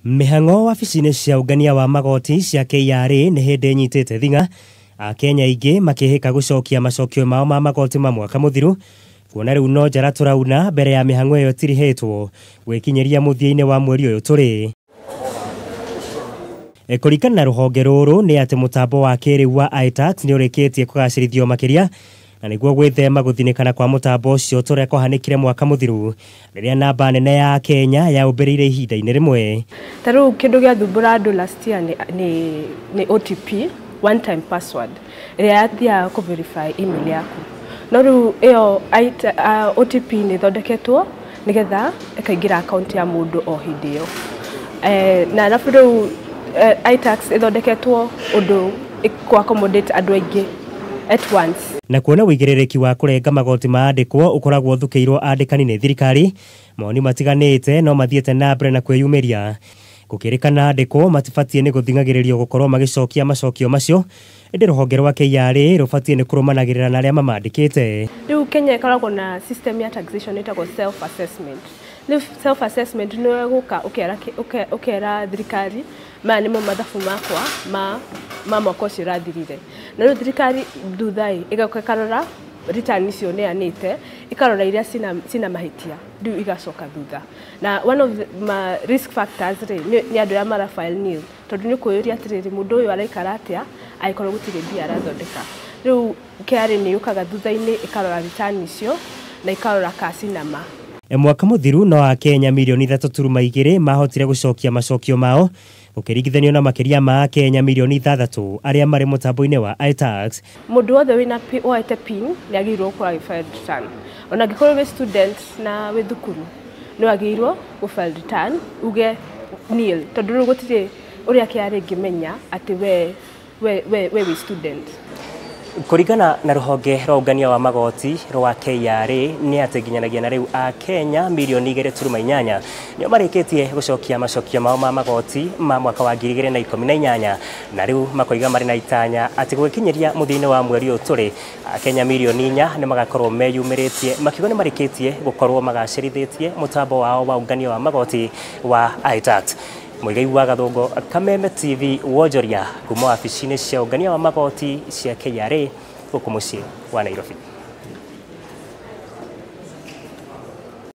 Mĩhang'o wabici-inĩ cia ũngania wa magoti cia KRA nĩ hĩndĩ ĩnyitĩte thing'a, Akenya aingĩ makĩhĩka gũcokia macokio mao ma magoti ma mwaka mũthiru, kuona rĩu no njara tũrauna mbere ya mĩhang'o ĩyo ĩtirihĩtwo gwĩkinyĩria mũthia-inĩ wa mweri ũyũ tũrĩ. Kũringana na rũhonge rũrũ nĩ atĩ mũtambo wa kĩrĩu wa iTax nĩ ũrĩkĩtie kũgacĩrithio makĩria na nĩguo gwĩthema gũthinĩkana kwa mũtambo ũcio tũrĩa kwahanĩkire mwaka mũthiru rĩrĩa namba nene ya Kenya yaũmbĩrĩire ihinda-inĩ rĩmwe. Ta rĩu kĩndũ gĩathumbũra andũ last year nĩ OTP, one time password, ĩrĩa yathiaga kũ verify email yaku. No rĩu ĩyo OTP nĩ ĩthondeketwo nĩgetha ĩkaingĩra account ya mũndũ o hĩndĩ ĩyo. Na arabu rĩu iTax ĩthondeketwo ũndũ ĩkũ accommodate andũ aingĩ at once. Na kuona ũigĩrĩrĩki wa kũrenga magoti ma andĩkwo ũkoragwo ũthukĩirwo andĩkani nĩ thirikari, mawoni matiganĩte no mathiĩte na mbere na kwĩyumĩria. Gũkĩrĩkana andĩkwo matibatiĩ nĩ gũthing'agĩrĩrio gũkorwo magĩcokia macokio macio, ĩndĩ rũhonge rwa KRA rũbatiĩ nĩ kũrũmanagĩrĩra na arĩa mamandĩkĩte. Rĩu Kenya ĩkoragwo na system ya taxation ĩtagwo self assessment. Rĩu self assessment nĩwe gũka ũkera thirikari maya nĩmo mathabu makwa ma mwaka ũcio ũrathirire. Na rĩu thirikari thutha ĩ ĩgoka ĩkarora return icio ũneanĩte, ĩkarora iria cina mahĩtia, rĩu igacoka thutha. Na one of the ma risk factors rĩ nĩ andũ arĩa mara file nil, tondũ nĩ ũkwĩyũria atĩrĩrĩ, mũndũ ũyũ araikara atĩa angĩkorwo gũtirĩ mbia arathondeka. Rĩu KRA nĩ yũkaga thutha-inĩ ĩkarora return icio na ĩkarora kana cina ma. Mwaka mũthiru no Akenya mirioni 3.2 mahotire gũcokia macokio mao gũkĩringithanio na makĩria ma Akenya mirioni 6 arĩa marĩ mũtambo-inĩ wa iTax. Mũndũ wothe wĩna woete PIN nĩ agĩrĩirwo gũkorwo agĩ file return. Ona angĩkorwo wĩ student na wĩ thukuru nĩ wagĩrĩirwo gũ file return uge nil, tondũ rĩu gũtirĩ ũrĩa KRA ĩngĩmenya atĩ we wĩ student. Kũringana na rũhonge rwa ũngania wa magoti rwa KRA nĩ atĩ nginyanagia na rĩu Akenya mirioni 2.8 nĩo marĩkĩtie gũcokia macokio mao ma magoti ma mwaka wa 2018, na rĩu makoiga marĩ na itanya atĩ gũgĩkinyĩria mũthia-inĩ wa mweri ũyũ tũrĩ Akenya mirioni 4 nĩ magakorwo meyumĩrĩtie makiuga nĩ marĩkĩtie gũkorwo magacĩrithĩtie mũtambo wao wa ũngania wa magoti wa iTax. Muigai wa Gathongo, Kameme TV, wonjoria kuma wabici-inĩ cia ũngania wa magoti cia KRA gũkũ mũciĩ wa Nairobi.